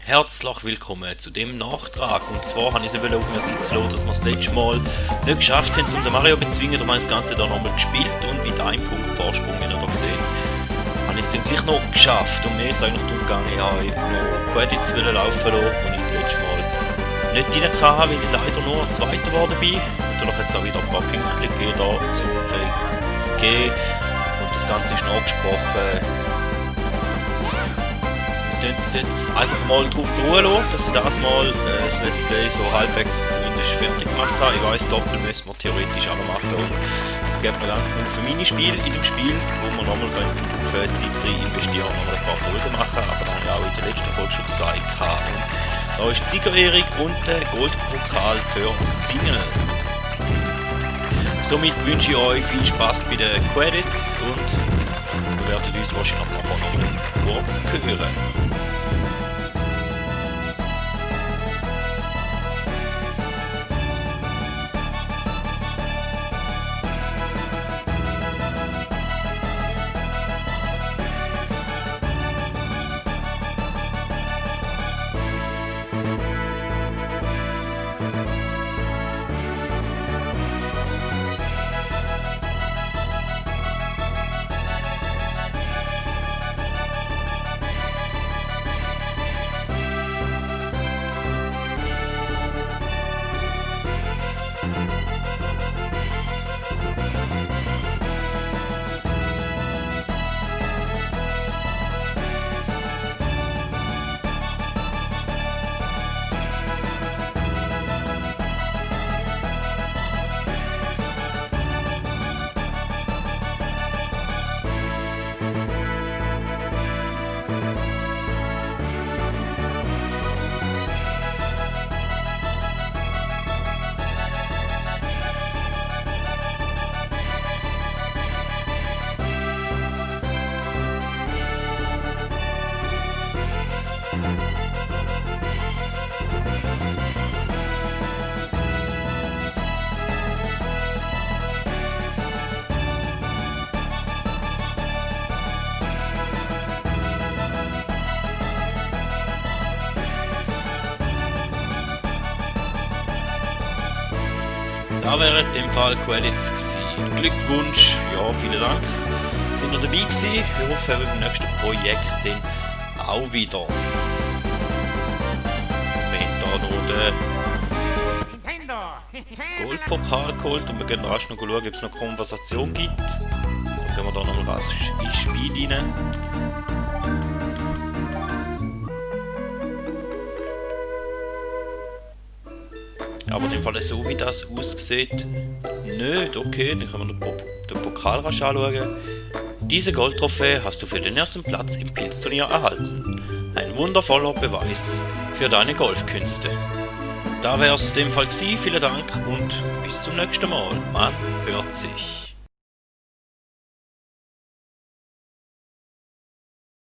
Herzlich willkommen zu dem Nachtrag. Und zwar habe ich es nicht auf mir sitzen lassen, dass wir das letzte Mal nicht geschafft haben, um den Mario zu bezwingen. Da haben wir das Ganze dann nochmal gespielt und mit einem Punkt Vorsprung, wie ihr da gesehen habe ich es dann gleich noch geschafft. Und mir ist eigentlich darum gegangen, ich habe noch Credits laufen lassen, und ich das letzte Mal nicht rein kann, weil ich leider nur Zweiter geworden bin. Natürlich hat es auch wieder ein paar Punkte gegeben da zum Vergehen. Und das Ganze ist nachgesprochen. Wir können jetzt einfach mal drauf beruhen lassen, dass ich das mal das Let's Play so halbwegs zumindest fertig gemacht habe. Ich weiss, Doppel müssen wir theoretisch auch noch machen, und es gibt noch ganz viele Minispiele in dem Spiel, wo wir nochmal für Zeit rein investieren und noch ein paar Folgen machen, aber dann habe ich auch in der letzten Folge schon gesagt. Und da ist die Siegerehrung und der Goldpokal für Singen. Somit wünsche ich euch viel Spaß bei den Credits und wir werden uns wahrscheinlich noch kurz hören. Da wären in dem Fall Credits gewesen. Glückwunsch, ja, vielen Dank. Sind ihr dabei gewesen? Ich hoffe, beim nächsten Projekt dann auch wieder. Wir haben da noch den Goldpokal geholt und wir gehen rasch noch schauen, ob es noch Konversation gibt. Dann gehen wir da noch rasch ins Spiel rein. Aber in dem Fall so wie das aussieht, nicht. Okay, dann können wir den Pokal rasch anschauen. Diese Goldtrophäe hast du für den ersten Platz im Pilzturnier erhalten. Ein wundervoller Beweis für deine Golfkünste. Da wäre es in dem Fall gewesen. Vielen Dank und bis zum nächsten Mal. Man hört sich.